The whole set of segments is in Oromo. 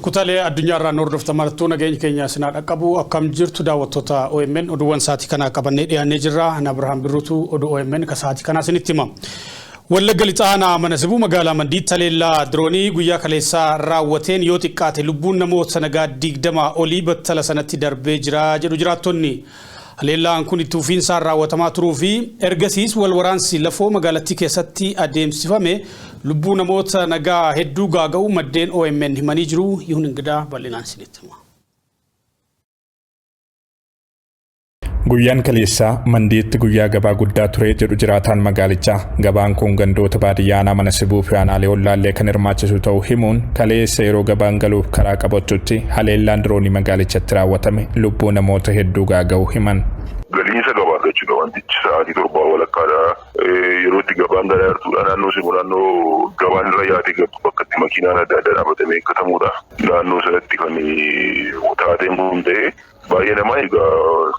Kutaalee addunyaarraa nu hordoftan marattuu nageenyi keenya sinaa dhaqqabu. Akkam jirtu daawwattoota OMN? Oduuwwan sa'aatii kanaa qabannee dhiyaannee jirra. Ana Abrahaam Birruutu oduu OMN ka sa'aatii kanaa isinitti hima. Wallagga Lixaa aanaa Mana Sibuu magaalaa Mandiitti haleellaa diroonii guyyaa kaleessaa raawwateen yoo xiqqaate lubbuun namoota nagaa 20 olii battala sanatti darbee jira jedhu jiraattonni. Haleellaan kun itti fufiinsaan raawwatamaa turuu fi ergasiis wal waraansi lafoo magaalattii keessatti adeemsifame lubbuu namoota nagaa hedduu gaaga'uu maddeen OMN himanii jiru. Yihun Ingidaa bal'inaan isinitti hima. Guyyaan kaleessaa Mandiitti guyyaa gabaa guddaa ture jedhu jiraataan magaalichaa. Gabaan kun gandoota baadiyyaa aanaa Mana Sibuu fi aanaalee ollaallee kan hirmaachisu ta'uu himuun, kaleessa yeroo gabaan galuuf karaa qabattutti haleellaan diroonii magaalichatti raawwatame lubbuu namoota hedduu gaaga'uu himan. Galiinsa gabaa argachuudha wantichi sa'aatii torbaa walakkaadha. Yeroo itti gabaan galaa jirtudha. Naannoo simu naannoo gabaan irra yaatee galtu bakka itti makiinaan adda addaa dhaabatamee eeggatamudha. Naannoo sanatti kan taateen kun ta'e. Baay'ee namaa egaa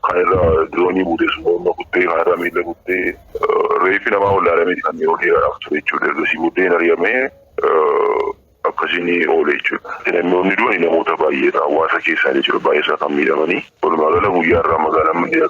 kan irraa diroonii buutes morma kuttee, kan irraa miila kuttee, reeffi namaa wallaalamee kan yeroo dheeraadhaaf ture jechuudha. Ergasii booddee hin ari'amee akkasiin oole jechuudha. Namoonni du'an namoota baay'eedha. Hawaasa keessaa jechuudha baay'ee isaa kan miidhamanii. Walumaa gala guyyaa irraa magaalaan Mandii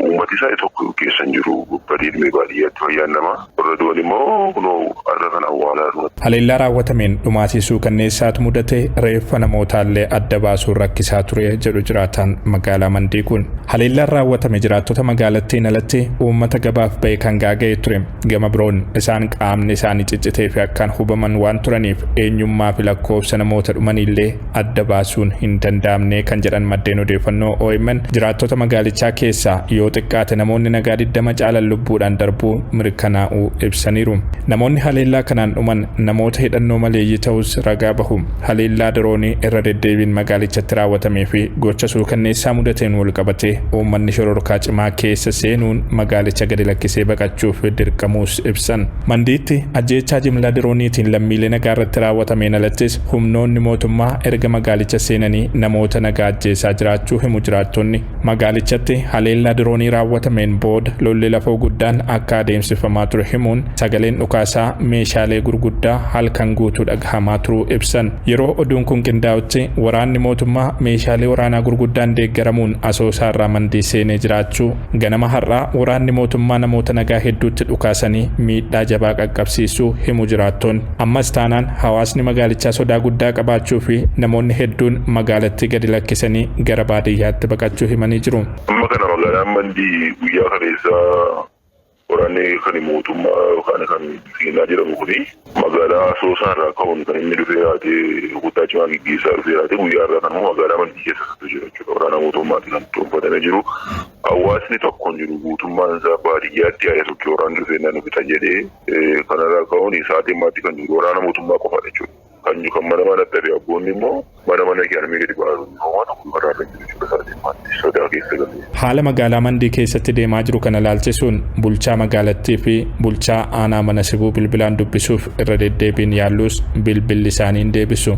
uummati isaa tokko keessa hin jiru. Badii dhumee baadiyyaatti fayyaan namaa. Warra du'an immoo kunoo har'a kan awwaalaa jiru. Haleellaa raawwatameen dhumaatii suukanneessaatu mudate, reeffa namootaallee adda baasuun rakkisaa ture jedhu jiraataan magaalaa Mandii kun. Haleellaan raawwatame jiraattota magaalattiin alatti uummata gabaaf bahe kan gaaga'e ture. Gama biroon isaan qaamni isaanii ciccitee fi akkaan hubaman waan turaniif eenyummaa fi lakkoofsa namoota dhumaniillee adda baasuun hin danda'amne kan jedhan maddeen odeeffannoo OMN, jiraattota magaalichaa keessaa yoo xiqqaate namoonni nagaa 20 caalan lubbuudhaan darbuu mirkanaa'uu ibsaniiru. Namoonni haleellaa kanaan dhuman namoota hidhannoo maleeyyii ta'uus ragaa bahu. Haleellaa diroonii irra deddeebiin magaalichatti raawwatamee fi gocha suukanneessaa mudateen walqabatee uummanni shororkaa cimaa keessa seenuun magaalicha gadi lakkisee baqachuuf dirqamuus ibsan. Mandiitti ajjeechaa jimlaa dirooniitiin lammiilee nagaarratti raawwatameen alattis humnoonni mootummaa erga magaalicha seenanii namoota nagaa ajjeesaa jiraachuu himu jiraattonni. Magaalichatti haleellaa diroonii raawwatameen booda lolli lafoo guddaan akka adeemsifamaa ture himuun, sagaleen dhukaasaa meeshaalee gurguddaa halkan guutuu dhagahamaa turuu ibsan. Yeroo oduun kun qindaa'utti waraanni mootummaa meeshaalee waraanaa gurguddaan deeggaramuun Asoosaarraa Mandii seenee jiraachuu, ganama har'aa waraanni mootummaa namoota nagaa hedduutti dhukaasanii miidhaa jabaa qaqqabsiisuu himu jiraattoonni. Ammas taanaan hawaasni magaalichaa sodaa guddaa qabaachuu fi namoonni hedduun magaalattii gadi lakkisanii gara baadiyyaatti baqachuu himanii jiru. Amma kana magaalaan Mandii guyyaa kaleessaa waraanni kan mootummaa yookaan kan Bilxiginnaa jedhamu kuni magaalaa Asoosaa irraa ka'uun kan inni dhufee raatee rukuttaa cimaa geggeessaa dhufee raatee guyyaa irraa kan immoo magaalaa Mandii keessa kan jiru jechuudha. Waraana mootummaatiin kan dhuunfatamee jiru. Hawaasni tokko hin jiru, guutummaan isaa baadiyyaatti yaa'ee sochii waraanni dhufee nu fixa jedhee kanarraa ka'uun sa'aatii ammaatti kan jiru waraana mootummaa qofaadha jechuudha. Kan mana manatti hafe abboonni immoo mana mana kee gadi ba'aa jiru. Homaa tokko karaa irra jiru jechuudha sa'aatii ammaatti sodaa keessa galee. Haala magaalaa Mandii keessatti deemaa jiru kana ilaalchisuun bulchaa magaalattii fi bulchaa aanaa Mana Sibuu bilbilaan dubbisuuf irra deddeebiin yaalluus bilbilli isaanii hin deebisu.